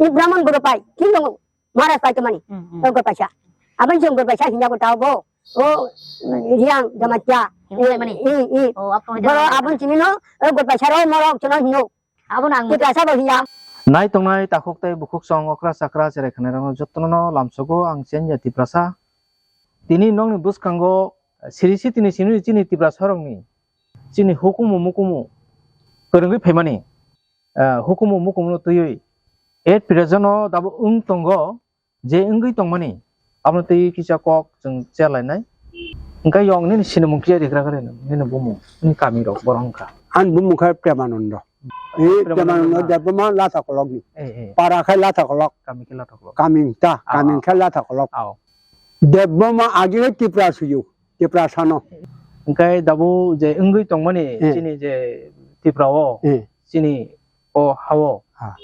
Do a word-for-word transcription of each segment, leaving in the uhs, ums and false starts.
I Brahman guru pai, king tongo, Maharaj pai tomani, Hmm, hmm. O guru paisa. Aboni song guru paisa hinjago tao bo, o Riang Jamatia, Hindu pai mani? I, i, i. Oh, aboni Boro aboni chimino, o guru paisa ro morok chino hino. Abono ang Tiprasa bo hiya. Nai tongnai takhuk tei bukhuk song okra chakra cherai khnairokno jotono lamsogo ang chengya Tiprasa. Tini nokni bwskango siri sitini simi chini Tiprasarokni chini hukumu mukumu kwrwngwi phaimani, eh, hukumu mukumu no twiwi at present o dabo wng tongo. Je wngwi tongmani, abono tei kisa kok chwng cherlainai. Hwnkhe yong nini sinimung kisa rigra khe rw nini bumung, nini kami rok borok wngkha. Ani bumung khe Premanando. E Premanando Premanando na? Debbarma Latha Kolokni. Eh, eh. Para khe Latha Kolok. Kami khe Latha Kolok. Kami ta, ah, kami ah, khe Latha Kolok. Ah, oh. Debbarma agi khe Tipra suyu, Tiprasano. Hwnkhe dabo je wngwi tongmani, eh, chini je Tipra o, eh. Chini o ha-o. Ha.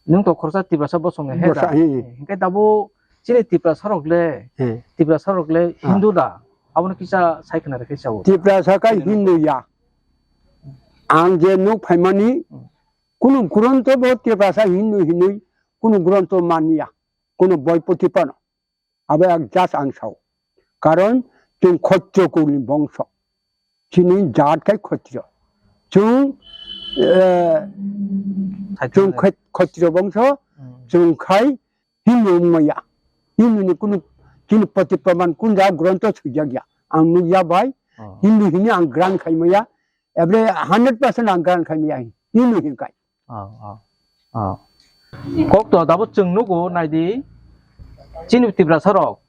Nwng to khoroksa Tiprasa bosongni he da. Bosong, he, he. Hingke tabuk chini Tiprasa rok le, he, Tiprasa rok le, ha, Hindu da. Abono kisa sai khna rw khe sao. Tiprasa kai Hindu ya. Ang je nuk phaimani, hmm, kunu gronto bo Tiprasa Hindu hinwi kunu gronto manya, kunu boi puthi phano. Abo ek just ang sao. Karon chwng Khotro kulni bongso. Chini jat khai Khotro. Chwng, eh, Khotro. Chwng khai Khot-, Khotro bongso, hmm, chwng khai Hindu wngmaya. Hindu ni kunu chini poti praman kun ja gronto swijak ya. Ang nukya bai, oh, Hindu hini ang gran khaimaya. Ebre hundred percent ang gran khaimaya. Hindu hinkai. Oh, oh, oh. Kok to dabo chwng nugo naidi, chini Tiprasa rok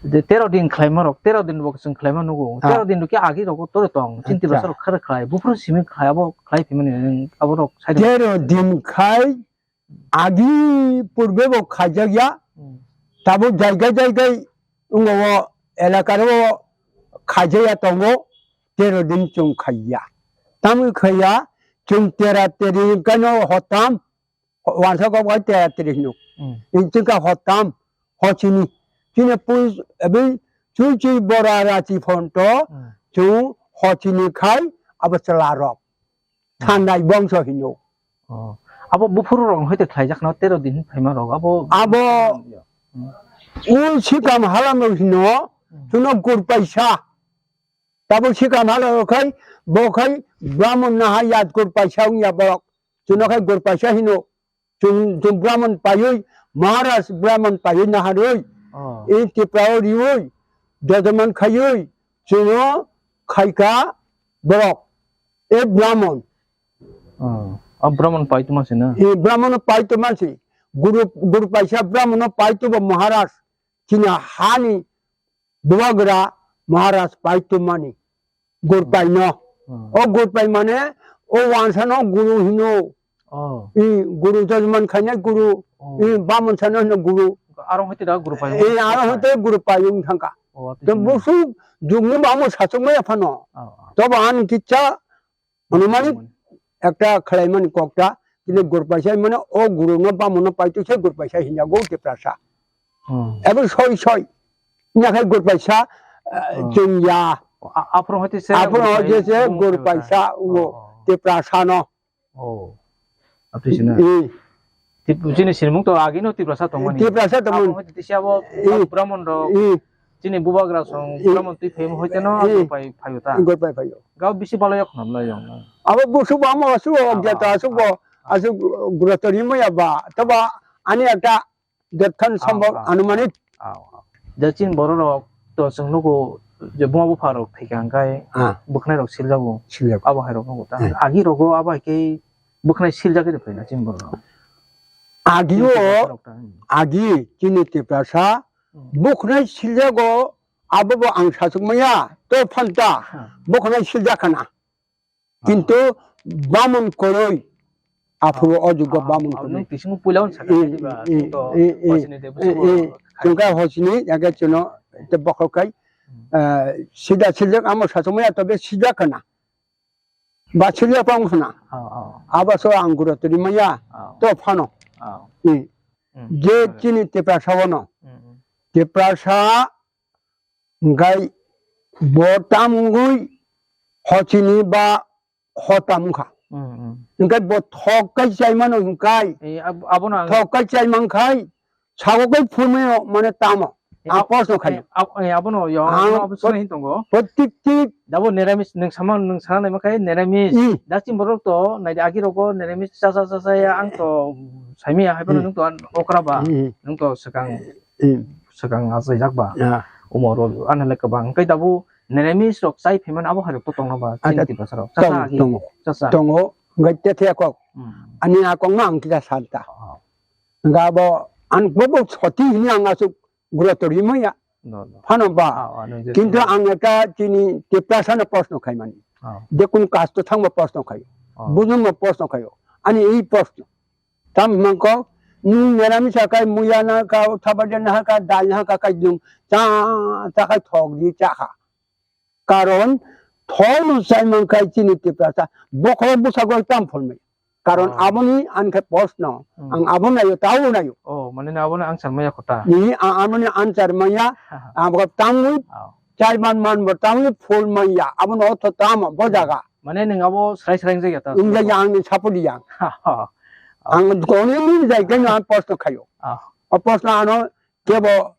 je tero din khlaima rok, tero din bo chwng khlaima nugo. Ah. Tero din rok khe agi rok tore tong, chini, acha, Tiprasa rok khar khlai, buphuru simi khlai, abo khlai phimani abo rok sai. Tero din khai agi purbe bo khaijak ya, hmm, tabo jaiga jaiga wngbo elaka ro khaijak ya tongo, tero din chwng khaiya. Tamni khaiya, chwng tera teri kano hotam, wansa kok bai tera teri hino. Hmm. Inchika hotam, hochini. Chini pui, abi chui chui bora rachi phonto, hmm, chwng hochini khai, abo chwla rok. Hmm. Thandai bongso hino. Oh. Abo buphuru rok hoite khlaijak no tero din phaima rok. Abo, abo, hmm, ul sikam halam rok hino, hmm, chuno gurpaisa. Tabuk sikam hala khai, bo khai Brahman naha yat gurpaisa wngya borok. Chuno khai gurpaisa hino. Chwng, chwng Brahman paiwi, Maharaj Brahman paiwi naharwi, oh, i Tipra o riwi, jojoman khaiwi, chwngno khaikha borok. E Brahman. Oh, a Brahman paitoma se na? I Brahman paitoma se. Guru, guru paisa Brahman paitoma Maharaj. Chini hani Bubagra Maharaj paitomani. Gurpaino. Hmm. O gurpai mane o wansano guru hino. Oh. I guru jajman khainai guru. Oh. I bamun sano hino guru. Aro hoite da gurpai. I aro hoite gurpai wng thangka. Oh, to busu jugni bamo sachukmaya phano. Oh, oh. To bahan kicha Anumanik ekta khlaimani kokta, tini gurpaisa mane o guru no bamun no paitwi se gurpaisa hinjago Tiprasa. Hmm. Ebo soi soi. Nyakhai gurpaisa, eh, hmm, chwngya. A-, aphuru hoite se aphuru gurpai-, hoite se hmm, gurpaisa, oh, o, oh, Tiprasa no. Oh. Atwi sina. Eh. Tip-, chini sinimung to agino Tiprasa tongmani. Tiprasa tongmani. Abo hoi tisi abo, eh, Brahman rok, eh, chini bubagra song, eh, Brahman twi phaimo hoi teno, eh, gurpai phaio ta. Gurpai phaio. Gao bisi balo yok nam lai yong. Abo busu ba mo asu, ah, jeta, ah, asu bo, ah, asu guratori mo ya ba. Toba ani ekta jotkhon, ah, sambol, ah, anumanik. Ah, ah. Je chini borok rok to chwng nugo je buma bupha rok thai kha hwnkhe, ah, bwkhnai rok siljago. Siljago. Abo hai rok nugo ta. Eh. Agi rogo abo hai khe bwkhnai siljak khe phaina chini borok rok. Agio, chini Tiprasa rok ta, hmm, agi chini Tiprasa, hmm, bwkhnai siljago abo bo ang sachuk maya to phanta, ha, bwkhnai siljak khana. Ah. Kintu bamun koroi aphuru, ah, o jugo, ah, bamun, ah, koroi. Nung tising puila on sakha, eh, diba, eh, to eh, eh, hosini de eh, busu eh, khai. Chungkai hosini, yake chuno, te bokhok kai, hmm, eh, sida siljak amo sachuk maya to be siljak khana. Ba chiriya pang khna. Oh, oh. Abo so ang guratori maya. Oh. To phano. Oh. Hmm. Hmm. Je, ah, chini Tiprasa wano. Hmm, hmm. Tiprasa gai bo tam wngwi hochini ba hotam wngkha. Hmm, hmm. Hingke bo thok kai chai mano hingkai. Eh, ab-, abono ang thok kai chai man khai. Sago kai phurmai mane tamo. Eh, ang ab-, proshno eh, khayo. Ab-, eh, abono yo, ang abono hin tongo. Protik tik. Dabo neramis, nwng sama, nwng sana naima khai neramis. Hmm. Dachi borok to, nai agi rogo neramis cha cha cha cha ya, ang to saimia hai phano hmm, nwng to an okra ba, hmm, nwng to swkang, hmm, swkang achaijak ba. Ya. Umor ro, ano le kwbang. Hingke dabo neramis rok chai phaimani abo hai rok to tongna ba, chini acha, Tiprasa rok. Cha cha tong-, agi. Tongo. Cha cha. Tongo. Hingke tethe kok. Hmm. Ani a kok no ang kisa santa. Oh. Hingke abo ang bobo soti hini ang asuk guro tori maya. No, no. Phano ba. Ah, ah, no, kintu no. Ang ekta chini Tiprasa no proshno khaimani. Ah. Je kun caste thangma proshno khayo. Ah. Bujungma proshno khayo. Ani ei proshno. Tam himang kok, nwng neramis ha kai, muya na ka, thabaja na ha ka, dal na ha ka, kai nwng cha, cha kai thok di cha kha. Karon thok no chai man kai chini Tiprasa, bokhorok bwsakgo tam phol mai. Karon oh, aboni ang khe proshno, hmm, ang abo nayo, tao nayo. Oh, mane na abono answer maya kho ta? Ni, a-, aboni answer maya, ha, ha, abo tamwi oh, chai man man bo tamwi phol maya, abono otho tamo bo jaga. Mane nwng abo srai srai wngjakya ta? Wngjakya, ang ni support ya. Ha, ha. Ang kono ni jai khe no ang proshno khayo. Ah. O proshno ano kebo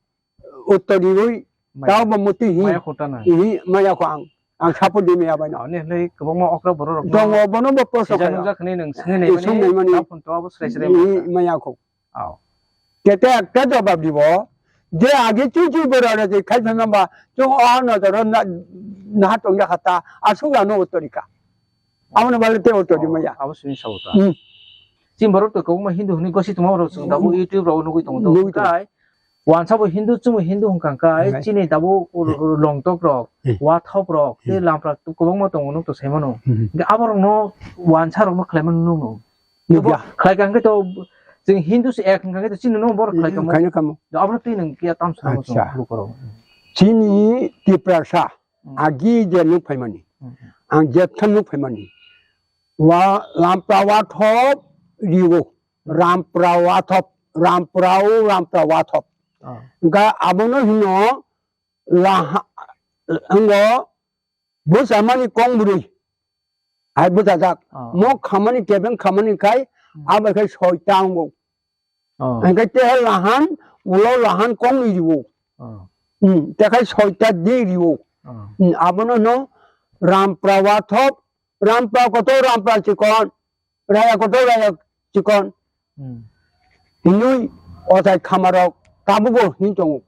uttor diwi, maya, tao bo muti hi. Maya kho ta na? Ihi, maya kho ang. Ang support di maya bai no. Ah, ni hwnwi kwbangma okra borok rok no. Tongo, bono bo proshno khayo. Sijak nujak hwnwi nwng swngwi naimani, swngwi naimani. Tao phano to abo srai srai ihi, maya kho. Aw. Kete ekta jawab dibo, je age chui chui bora re je khai thangma ba, chung o no jaro na, na tong ya khata, asuk ano uttorika. Amo no bale te uttor di maya. Abo sini sabo ta. Hmm. Chini borok to kwbangma Hindu hwnwi gosi tongma borok chwng tabuk hmm, YouTube rok nugwi tongo. Nugwi tongo. Kai, wansa bo Hindu, chwngbo Hindu hwnkha kai, hmm, chini tabuk hmm, longtok rok, hmm, wathop rok, tei hmm, lampra kwbangma tongo, nwng to sai mano. Hmm. Hwnkhe aborok no wansa rok no khlai mano nwng no. Nukya. Khlai kha hwnkhe to chwng Hindu se ek hwnkha hwnkhe to chini no borok khlai kamo. Khaino kamo. Do abono twi nwng kiya tam swnamo chwng acha, lukorok. Chini Tiprasa hmm, agi je nuk phaimani. Hmm. Ang je than nuk phaimani. Wa lampra wathop riwo. Rampra wathop, rampra o, rampra wathop. Ah. Ga abono hino laha, ngo bwsa mani kong bwrwi. Hai bwsajak. Ah. Mo khamani kebeng khamani khai, hmm, abai khai soita wngo. Ah. Hingke te lahan, ulo lahan kong ni riwo. Ah. Hmm, te khai soita de riwo. Ah. Hmm, abono no rampra wathop, rampra kotor rampra chikon, raya kotor raya chikon. Hmm. Hinui otai khamarok tabugo hin tongo.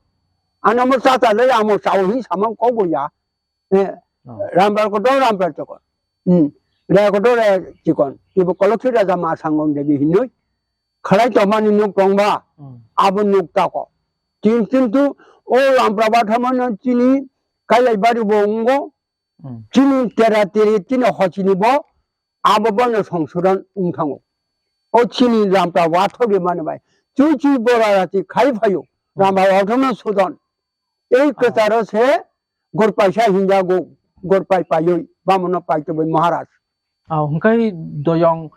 Ano mo chata le amo sao hin samang kok ya. Eh, oh, rampra kotor rampra chikon. Hmm. Raya kotor raya chikon. Ibo kolok sui raja ma sangong debi hinui. Khalai tongmani nuk tongba. Hmm. Abo nuk tako. Tin, kintu o rampra bathamano chini kailai bari bo wngo. Hmm. Chini tera teri chini hochini bo abo bono songsodon wng thango. O chini rampra wathok rimani bai. Chui chui bora rati khai phaio. Hmm. Rampra wathokno sodon. Ei, ah, kwcharo se gorpaisa hinjago, gorpai paioi, bamono paitoboi Maharaj. Ah, hwnkhe doyong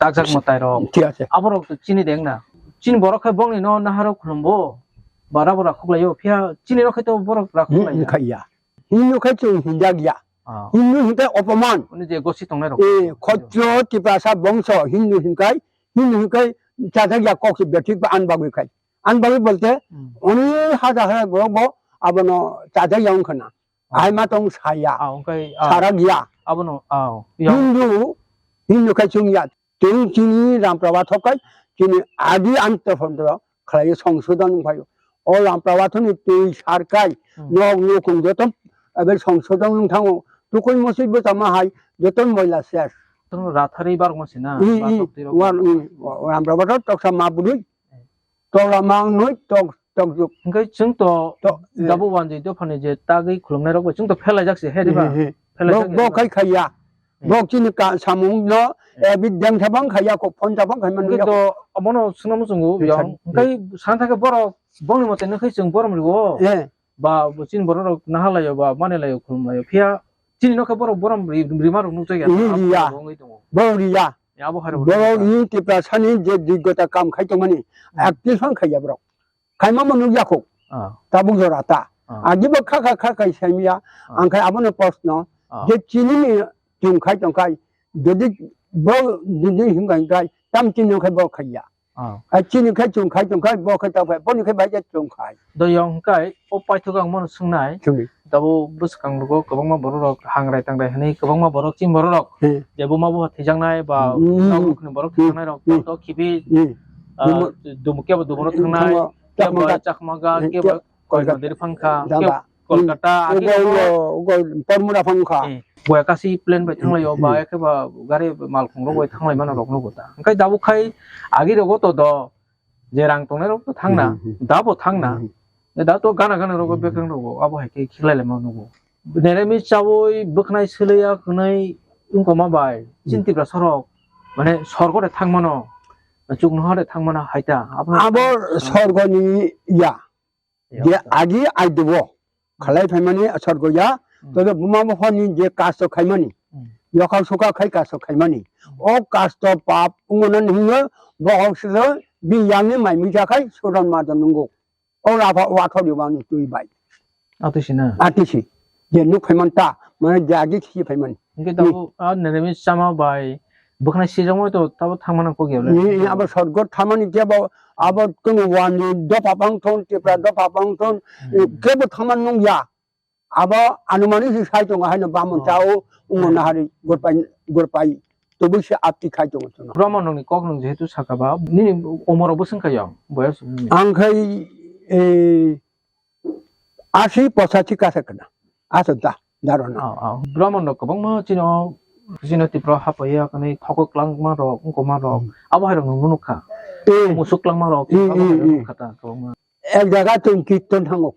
takjak mwtai rok. Thik ase. Aborok to chini deng na. Chini borok khai bongni no naharo khulumbo. Bara bo rakhuklaio, phiya chini rok khai to borok rakhuklaiya. Hmm, khai ya. Hindu khai chwng hinjak ya. Ah. Hindu hinkai opoman. Oni je gosi tongnai rok. Eh, khotro Tiprasa bongso Hindu hinkai, Hindu hinkai chajak ya kok se betik ba an bagwi khai. Ang bagwi bolte, hmm, oni hajar hajar borok bo abono chajak ya wngkha na. Ah. Ahai ma tong saya. Ah, wngkha, ah. Sarak ya. Abono, ah, ya. Hindu, Hindu khai chwng ya. Tei chini rampra wathok khai, chini adi anto phondo khlai songsodon wngphaio. O rampra wathokni twi sarkai, hmm, nok nukung joto, ebe songsodon wng thango. Tukui mosoi bwchama hai, joto moila ses. Tong rathari barok mosina, i, i, batok twi rok. Wan, i, rampra wathok toksa ma budui. Tokla mang noi tok, tok juk. Hingke chwng to to, eh, dabo wanjwi dophani je tagwi khulumnai rok bai chwng to phelaijak se, he, diba? He, he. Phelaijak. Bo, bo khai khaiya. Eh. Bo chini ka samung no, eh, eh, bi deng thabang khaiya ko, phone thabang khai man. Hingke ya to abono swnamo chwngo, eh, yong. Sir. Hingke sana thangkhe borok, bongni mote nokhe chwng borom riwo. Eh. Ba, bo chini borok rok nahalaio ba, manilaio, khulumlaio. Phiya chini nokhe borok borom ri-, rima rok nukjakya. Ini riya. Abo wngwi tongo. Borok riya. Ya, abo hai rok borok nukjakya. Ni Tiprasa ni je joggota kam khai tongmani, hmm, active phang khaiya borok. Khaima mo nukya kho. Ah. Tabuk jora ta. Ah. Agi bo kha kha kha khai saimya. Ah. Ang khai abono proshno. Ah. Je chini ni chwng khai tong khai. Jodi bo didi hinga hinga tam chini khai bo khaiya. Ah. Ai chini khai chung khai chung khai bo khai ta khai bo ni khai bai ja chung khai. Do yong kai o paithok ang mono swngnai. Chumi. Dabo bwskang rogo kwbangma borok rok hangrai tangrai hwnwi kwbangma borok chini borok rok. Hmm. Je buma bo thijaknai ba Hmm. nok rokni borok Hmm. thijaknai rok Hmm. to khibi Hmm. ah, Dumu- dumu kebo dumu thangnai. Thango. Kebo Chakma ga- Chakma ga, Hmm. kebo Kolkata. Koimandiri phangkha, Jaga. Kebo Kolkata, Hmm. ake Ugo, kebo ugo, ugo, Pormura phangkha. Eh, boya kasi plane bai thanglaio, ba Hmm. eke ba gari malkhung rok bai thanglai mano rok nugo ta. Hwnkhe dabo khai agi rogo to do, je rang tongnai rok to thangna, Hmm, hmm, hmm. Dabo thangna. Hmm, hmm. Da to gana gana rogo Hmm. bekreng rogo, abo hai khe khiklai lai mano nugo. Neremi chawi bwkhnai swlaiya khwnai wngkoma bai, Hmm. Chini Tiprasa rok, mane sorgo de thangmano, chuknoha de thangmano hai ta. Abo Abo sorgoni ya. Ya, je ta. Agi aidubo khalai phaimani sorgo ya, Hmm. Tobe buma buphani je kasto khaimani, Hmm. Yokhak sokha khai kasto khaimani. Hmm. O kasto pap ungmano hingo bohok siro biyangni mai mija khai suran madan nungo. O lapha o athor yobani twi bai. Atisi na? Atisi. Je nuk phaiman ta, mane je agi khisi phaiman. Hwnkhe Hmm. Tabuk a neremi chama bai bwkhnai sijak moi to tabo thangmana kok ya le. Ni, ni, abo sorgo thamani kebo, abo kunu wani dopha bang thon, Tipra dopha bang thon, Hmm. Kebo thangman nung ya. Abo anumani si sai tongo haino bamon Oh. Chao, ungno Hmm. Nahari, gorpai, gorpai. Tobui se apti khai tongo tono. Brahman nokni kok nung jehetu saka ba, nini omoro bo swngkha ya, boyas nini. Ang khai, eh, Asi posachi kasa kana. Aso da, darona. Oh, oh. Brahman rok kwbangma chino, chino Tipra hapaiya kani thokok klangma rok, wngkoma rok. Hmm. Abo hai rok nung nukha. Eh. Musuk klangma rok, Hmm, abo hai rok hmm, nukha ta kwbangma. Ek jaga tun kirtan thango.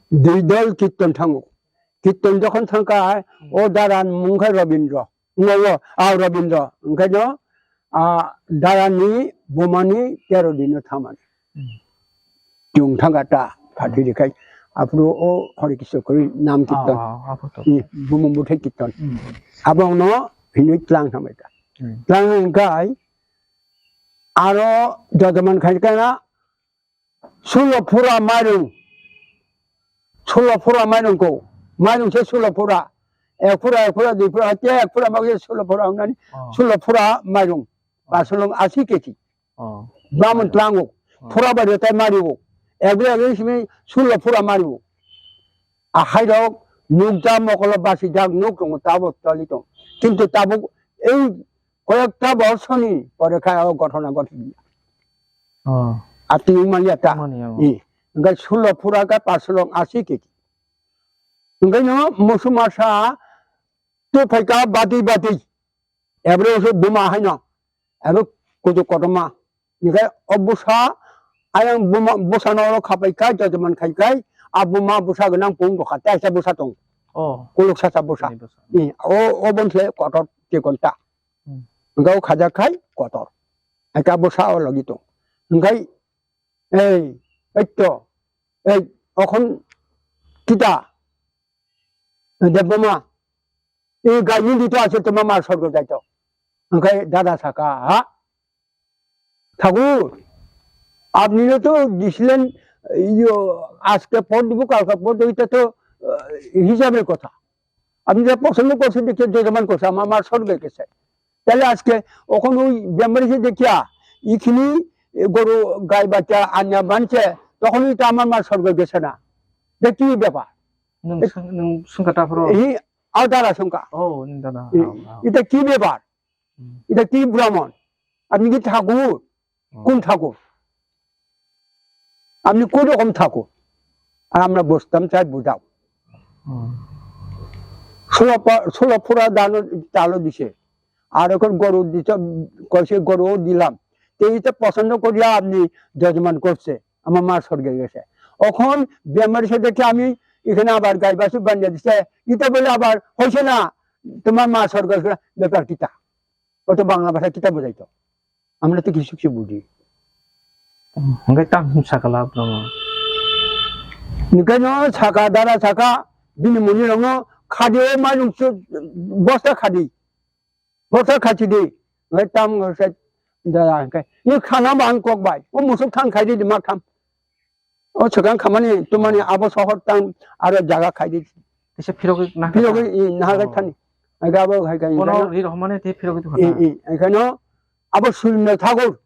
Dui dol kirtan thango. Kirtan jokhon thangkha, Hmm. O daran mung khai Robindra. Ngo, ngo, a Robindra. Hwnkhe no, a, darani, bumani, tero dino thamani. Hmm. Chwng thangkha ta, phathwi rikhai. Aphuru o Hare Krishna kwrwi nam kirtan. Ah, ah, ah, aphuru to. Hmm, bumung buthai kirtan. Hmm. Abo no hinwi tlang thamai ta. Hmm. Tlang hwnkhe aro jojoman khai kana, Sulo phura mairung. Sulo phura mairung ko. Mairung se sulo phura. Ek phura, ek phura, dui phura, hati ek phura, magi sulo phura, hwnani Oh. Sulo phura mairung. Ba sulo asi keti. Oh. Bamun Mairung. Tlango. Oh. Phura ba retai mariwo. Ek phura, ek phura, simi sulo phura mariwo. A hai rok nukjak mokolo basi jak nuk tongo tabo toli tong. Kintu tabo ei koyekta borsoni pore kha o gothona gothon. Oh. Ati wngmani ya ta. Wngmani ya, oh. I. Hingke sulo phura ka pasulong asi keti. Hingke no musu masa tu phaika bati bati. Ebro se buma haino. Ebro kutu kotoma. Hingke o busa ayang buma, busa no ro khapai kai, jojoman khai kai. A buma busa gnang pung dokha. Tei sa busa tong. Oh. Kuluk sasa busa. Ini busa. I. O, o bon se kotor te konta. Hmm. Hingke o khaja khai kotor. Eka busa o logi tong. Hingke Ei, ei to, ei, okhon kita, Debbarma, ei gai nini to ase toma mar sorgo jai to. Hingke dada saka, ha? Thakur, apni no to gisilen, iyo, aske por dibo, kalka por dibo, ita to, eh, hisabre kotha. Apni je posondo korse dekhe, jojoman korse, ama mar sorgo gese. Tale aske okhon oi bemari se dekhiya, ikhini goru gai bacha anya banche, tokhon oi ta amar ma sorgo gese na. De ki bepar? Nung sung-, nung sungka ta phoro? Hi, au dara sungka. Oh, nung dara. I, au, au. Ita ki bepar? Hmm. Ita ki Brahman? Apni ki thakur? Oh. Kun thakur? Apni koi rokom thakur? Ar amra bostam chai bujao. Hmm. Sulo pa-, sulo phura dano talo dise. Ar ekhon goru dise, koise goru dilam. Te ite posondo koriya apni jojoman korse. Ama ma sorge gese. Okhon bemari se dekhe ami ekhane abar gai basu banya dise. Ite bole abar hoise na, tomar ma sorge gese, bepar kita. Oto Bangla bhasha kita bujai to. Amra to kisu kisu buji. Hingke tang sakala brahma. Hingke no saka dara saka bini muni rok no khadi o mailung su bosta khadi. Bosta khachi di. Hingke tam se dara hingke. Ni khana ba ang kok bai. O musuk thang khai di ma kham. O swkang khamani tumani abo sohor tang aro jaga khai di. Kisa phirogwi nahar Phirogwi kha. I nahar Oh. Thani. Abo hai kha, Bono ri rohmani tei phirogwi tongkha. Ekheno abo Surendra Thakur.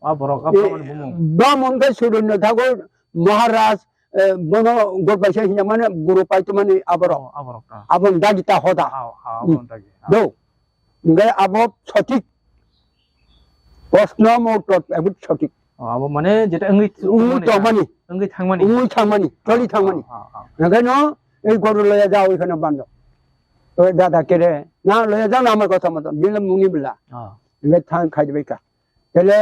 A borok, a Brahmon bumung. Brahmon khe Surendra Thakur Maharaj, eh, bono Gorpaisa hinna mane guru paito mani aborok. Oh, aborok, ah. Abon dagi ta hoda. Ah, ah, abon dagi, ah. Do. Ngai abo sotik. Proshno mo tot, abo sotik. Oh, abo mane jeta wngwi tongmani. Wngwi thangmani. Wngwi thangmani, choli thangmani. Ah, ah, ah. Ngai no, ei goro loya jao ekheno bando. Oi dada kere, na loya jao na amar kotha moto, bini mungni bwla. Ah. Ngai thang khai bai kha. Tele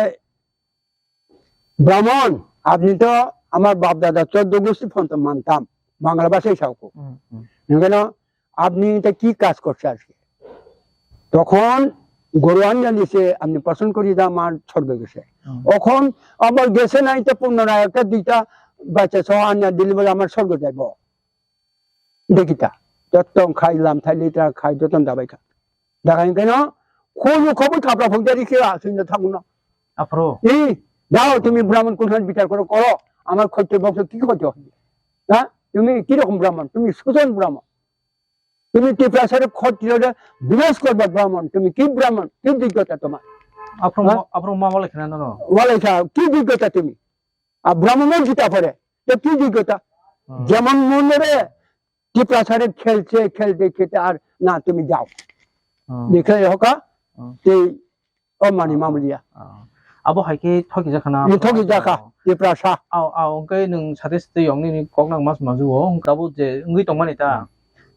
Brahmon, apni to amar bap dada choddo gosti phonto mantam, Bangla bhasai sao ko. Hmm, hmm. Ngai no, আপনি এটা কি কাজ করছে আজকে? তখন গরু আনিয়া নিছে, আপনি পছন্দ করি দা আমার স্বর্গে গেছে। হুম। এখন আবার গেছে না, এটা পুনরায় একটা দুইটা বাচ্চা সহ আনিয়া দিলে বলে আমার স্বর্গে যাইব। দেখি তা, যত খাইলাম, থাইলে এটা খাই, যত দাবাই খা। দেখাই কেন? কোনো খবর খাপড়া ফুক জারি খেয়ে আসুন না, থাকুন না। আফ্রো। এই, যাও তুমি ব্রাহ্মণ কোনখানে বিচার করো, করো। আমার ক্ষত্রিয় বংশ কি ক্ষতি হবে? হ্যাঁ? তুমি কিরকম ব্রাহ্মণ? তুমি শোষণ ব্রাহ্মণ। তুমি টিপ্রাসারে ক্ষত্রিয়রে বিনাশ করবে ব্রাহ্মণ। তুমি কি ব্রাহ্মণ? কি যোগ্যতা তোমার? আফ্রো হ্যাঁ? মা-, আফ্রো মা বলে খেনা না, না। বলে খা, কি যোগ্যতা তুমি? আর ব্রাহ্মণের গীতা পড়ে, তো কি যোগ্যতা? হুম। যেমন মনে রে, টিপ্রাসারে খেলছে, খেলতে, খেলতে আর না, তুমি যাও। হুম। দেখে হোক, হুম। তুই ও মানি Mamulia. Ah. Abo hai khe thoki jakha na? Ni thoki jakha, Tiprasa. Ao, ao, hwnkhe nwng sate sate yong nini kok nang mas manju o, hwnkhe abo je wngwi tongmani ta. Hmm.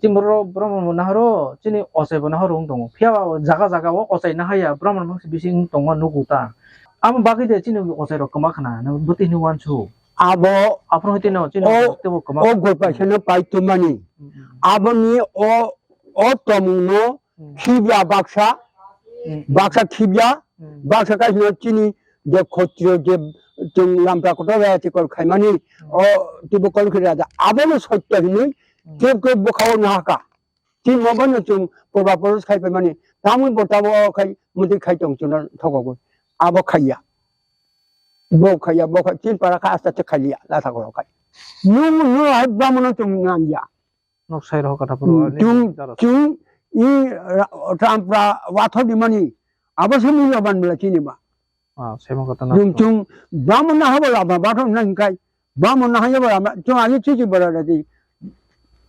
Chini borok, borok no nahoro, chini ochai bo nahoro wng tongo. Phiya ba jaga jaga o ochai nahaya, borok no bisi wng tongma nugo ta. Amo bagwi de chini ochai rok kwma khna, nwng bwtwi hwnwi uansu. Abo aphuru hwtwi no, chini o, teibo kwma. O gurpai sano pai tumani. Hmm, hmm. Aboni o, o tomung no, Hmm. Khibya baksa, Hmm. baksa khibya, Hmm. baksa kaisino chini je khotro je chwng lampra kotor raya chikol khaimani, Hmm. o teibo kol khe raja. Abono sotto hinwi Hmm. kep kep bwkhao nahaka. Chini mogono chwng purba purush khai paimani. Tamoni bo tabo o khai mudi khai tong chwngno thokogwi. Abo khaiya. Bo khaiya, bo khai, chini para kha asta te khaiya, latha kolok khai. Nung, nung hai bamono chwng nangya. Nok sai rok kata puro Hmm, ani chwng, jara. Chwng i ra-, rampra wathor di mani. Abo se mui laban bela chini ba. Ah, semo kata na. Chwng, chwng bamon na habo laba bathor na hinkai. Bamon na habo laba. Chwng ani chichi bara da di.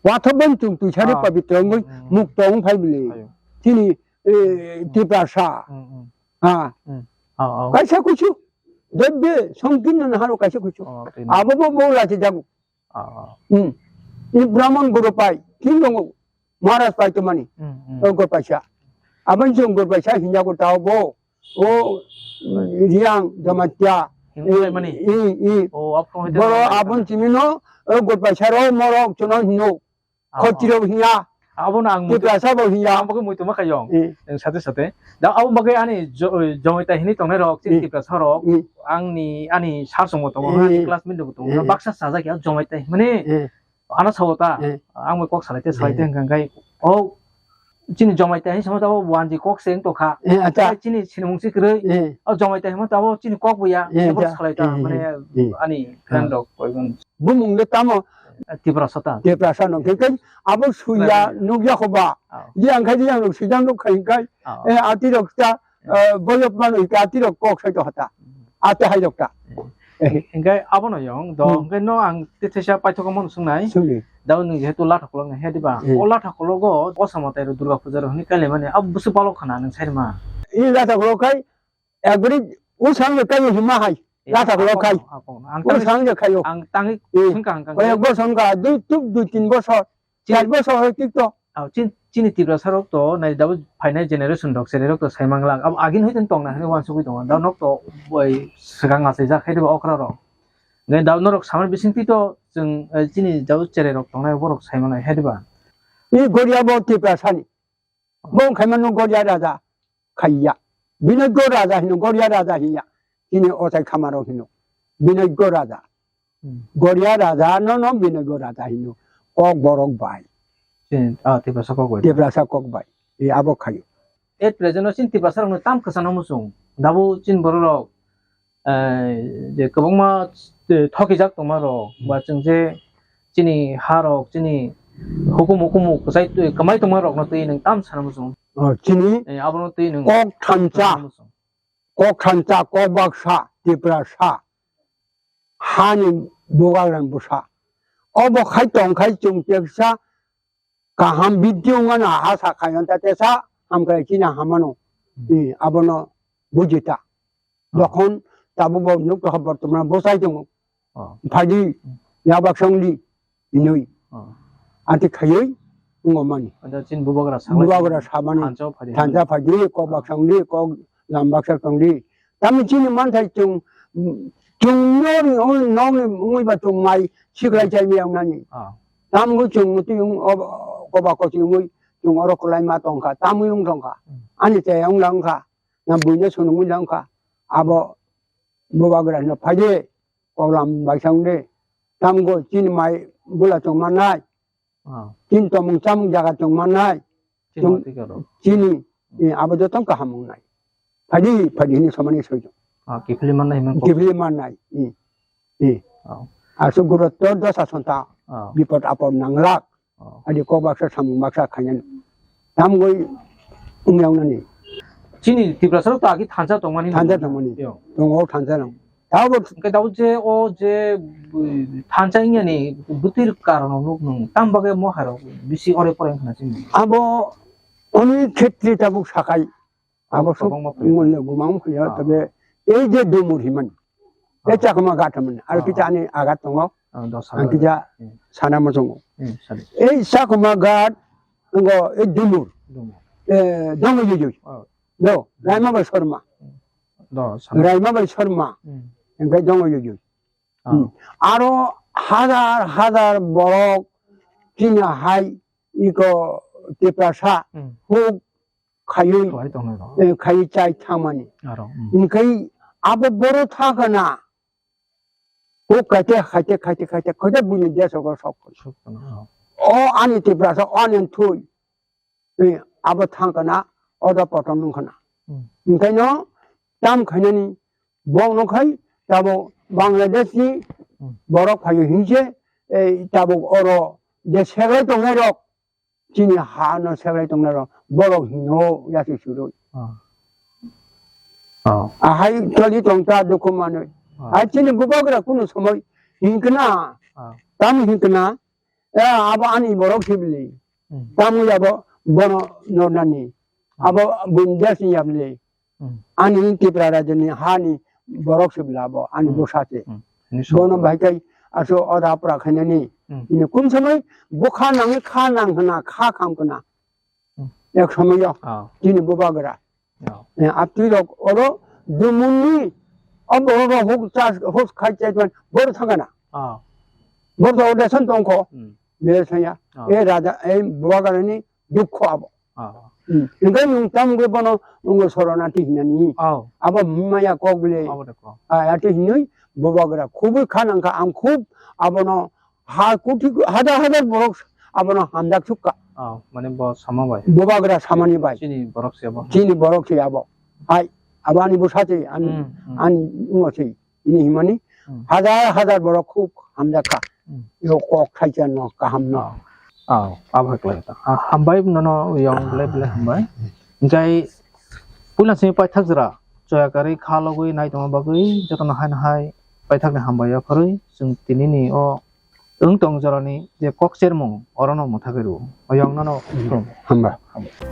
Wathor ban chwng twi sari Ah. pabitra ngoi Hmm, hmm. mukto ong phai bili. Ayo. Chini, eh, Hmm. Tiprasa. Hmm, hmm. Ah. Hmm. Ah, ah. Kaisa kuchu. Debbe songkin na haro kaisa kuchu. Oh, tini. Abo bo bo la chi jago. Ah, ah. Hmm. I Brahman guru pai, king dong, Maharaj pai to mani. Hmm, hmm. O guru paisa. Abang jong guru paisa hinya ko tao bo. O riang Jamatia. Hingkhlai mani? I, i. Oh, abo hoi Boro tong abang chimino, o guru paisa ro moro chono hino. Ah, Khotiro ah. Hinya. Abo na ang muitu. Tiprasa bo hinya. Ang bagwi muitu ma khayong. Eh. Ang sate sate. Da abo bagwi ani jo-, jomai tai hini tongnai rok, chini Eh. Tiprasa rok. Eh. Angni, ani sar songbo tongo, Eh. Ani classmate rok tongo. Eh. Baksa sajak ya jomai tai. Mane, Eh. Ano sao ta. Eh. Ang bai kok salai te, salai te Eh. Hingka hingkai. Oh, chini jomai tai hini samo ta bo wanji kok se wng tokha. Eh, acha. Chini sinimung si kwrwi. Eh. O jomai tai himo ta bo chini kok bo ya. Eh, Abo acha. Salai ta. Eh, Mane, eh, eh. Ani friend Ah. Rok koi gon. Bumung le tamo? Tiprasa ta. Tiprasa no. Khe, khe abo suya Tiprasa. Nukya kho ba. Ah. Di ang khai di ang rok sijang rok khai khai. Ah. Eh, ati rok ta, eh, boyok mano hika ati rok kok sai to hata. Ate hai rok ta. Eh. Hingkai abono yong do, Hmm. Hingkai no ang tithisa paithok mano sungnai. Sungni. Dao nung jehetu latha kolok nai he diba? Hmm. O latha kologo o samo tai Durga puja rok hini kaile mani abo busu balok khana nung sai ma. I latha kolok khai Agri, o sang je kayo hima hai. Eh, latha kolok khai. Akong, akong. Ang O tangwi, sang je kayo. Ang tangwi Eh. Sungka ang kang. Koyek bosor wngkha, dui, tuk dui tin bosor, Chini char bosor hoi tik to. Ah, chin-, chini Tiprasa rok to, nai dabo phainai generation rok, chini rok to sai mangla. Abo agin hoi tong na, hini wansugwi tongo. Da nok to, boi, swkang achai jak hai diba okra rok. Nai da norok samani bising twi to, chwng, eh, chini dabo cherai rok tongnai, borok sai manai hai diba. I Goria bo Tiprasa ni. Bo wngkha mano Goria raja khaiya. Binogo raja hino, Goria raja hiya. Chini ochai khamaro hino. Binogo raja. Hmm. Goria raja no, no Binogo raja hino. Kok borok bai. Chini, ah, Tiprasa kok bai. Tiprasa kok bai. E abo khayo. At present no chini Tiprasa rok no tam kwchano muchung. Dabu chini borok rok eh, je kwbangma, eh, thokijak tongma rok, Hmm. Ba chwng je chini ha rok, chini, Hukumu hukumu kwchai twi, kwmai tongma rokno twi nwng tam sana muchung. O, chini Eh, abono twi nwng kok thansa, sana muchung. Kok thansa, kok baksa, Tiprasa, hani bubagrani bwsa. Obo khai tong khai chwng teksa kaham bidhi wngmano ha sa khai on ta tesa hamkrai chini hamano. Hmm. Eh, abono bujita. Dokhon tabuk bo nuk tokha bortoman bwsai tongo. Oh. Phaidi, hmm, ya baksa wngdi, hinwi. Oh. Ati khaiwi wngomani. Ada chini bubagra saklai bubagra samani. Thansa phaidi. Thansa phaidi, kok baksa wngdi, kok lam baksa tongdi. Tamo chini manthai chwng, chwng nokni, nokni wngwi ba chwng mai siklai chai miyang nani. Ah. Tamo chwng muti wng, ob-, koba kochi wngwi chwng oro kwlai ma tongkha, tamwi wng tongkha. Hmm. Ani chaya wngla wngkha, na buino sunungwi la wngkha. Abo bubagra hino phaidi. Koklam baisang de. Tamgo chini mai bula tong manai. Ah. Chini tomung chamung jaga tong manai. Chini Tong-, twi karo. Chini, eh, abo joto kaham wngnai. Phadi, phadi hini somani soido. Ah, kiphilwi mannai himang kok. Kiphilwi mannai. Eh, eh. Oh. Asuk guru to dosa sonta. Oh. Bipot apot nanglak. Oh. Adi kok baksa samung baksa khainani. Tamgoi wngya wngnani. Chini Tiprasa rok to agi thansa tongmani. Thansa tongmani. Yo. Tongo thansa nang. Tabo hwnkhe tabo je o je, uh, thansa wngyani bwtwi karon nuk nung tam bagwi mohai rok bisi ore pore wngkhana chini. Abo oni khetri tabuk sakai. Abo sok mole gumang khuya tabe ei je dumur himani. Ei chakma gat himani. Ar kita ani agat tongo. Ang kija sana mo tongo. Ei chakma gat ngo ei dumur. Eh, dongo yuyui. Do, Raima bai Sharma. Raima bai Sharma. Engkai dongo yuyui. Aro hazar hazar borok chini hai iko Tiprasa huk khayui, khayui chai thangmani. Aro, mm. Hingkhai abo boro thangkhana. Huk khaite, khaite, khaite, khaite, khaite buini desogo sok. Sok khana, aro. O ani Tiprasa, o ani thui. Eh, abo thangkhana, oda poton nungkhana. Mm. Hingkhaino tam khainani bongno khai, tabo Bangladesh ni borok phaio hinse, eh, tabo oro je seglai tongnai rok, chini ha no seglai tongnai rok, borok hino yasi surui. Ah. Ah. Ahai toli tongta dukhu manui. Ah. Hai chini bubagra kunu somoi hinkna, ah, tam hinkna, eh, abo ani borok sibli. Hmm. Tam yabo bono nonani. Hmm. Abo bundes ni yabli. Hmm. Ani Tipra rajani hani borok se bwla bo, ani bwsa se. Hmm. Bono bai kai aso oda pura khainani. Hmm. Ini kum samai bwkha nangwi kha nang hwna, kha kham khwna. Hmm. Ek samai yo. Ah. Chini bubagra. Ah. Eh, aptwi rok oro dumuni abo oro huk chas, huk khai chai twan bor thangana. Ah. Bor da oda san tongkho. Hmm. Bel saya. Ah. E raja, e bubagrani dukho abo. Ah. Hmm. Hingke nwng tamo khe bono wngkha Soronati hinani. Oh. Abo maya kok bile. Abo de kok. Ah, ati hinui bubagra khubui kha nangkha, ang khub abono ha koti, hajar hajar borok abono hamjak sukha. Oh, mane bo sama bai. Bubagra samani bai. Chini borok se abo. Chini borok se abo. Hai, abo ani bwsa se, ani, hmm, hmm, ani ungo se. Ini himani, hmm, hajar hajar borok khub hamjakha. Hmm. Yo kok khaisa no kaham no. Ah, ah, abo hai klai ta. Ah, hambai nono yong belai belai hambai. Hingkai puila simi paithak jora choya karwi kha logwi nai tongma bagwi jotono hai no hai paithak ni hambai yapharwi chwng tini ni o wng tong jorani je kok chermung orono mwthagwi rwo. Oyang nono khulum. Hamba.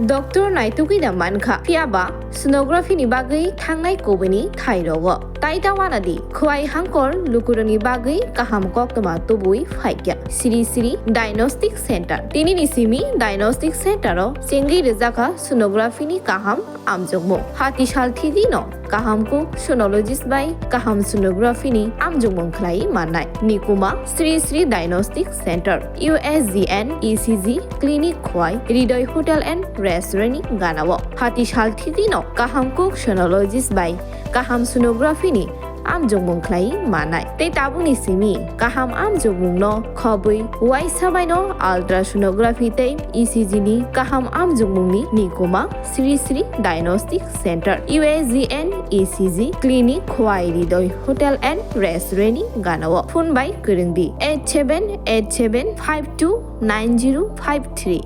Doctor naitugwi da mankha, phiyaba sonography ni bagwi thangnai kubuni thai rogo. Tai ta wana di, khwai hangkor lukurokni bagwi kaham koktwma tubui phaikya. Sri Sri Diagnostic Center. Tini ni simi Diagnostic Center o chengwi rwjakha sonography ni kaham amjokmung. Hati sal thidi no kaham kuk sonologist bai kaham sonography ni amjokmung khlai mannai. Nikuma Sri Sri Diagnostic Center, U S G N E C G Clinic Khwai, Hridoy Hotel and Restaurant ni ganao. Hati sal thidi no kaham kuk sonologist bai kaham sonography ni amjokmung khlai manai. Tei tabukni simi kaham amjokmungno khobwi uaisa baino ultrasonography tei E C G ni kaham amjokmungni nikuma Sri Sri Diagnostic Center, U A G N E C G Clinic, Khowai Ridoi Hotel and Restaurant ni ganao. Phone bai kwrwng di eight seven eight seven five two nine zero five three.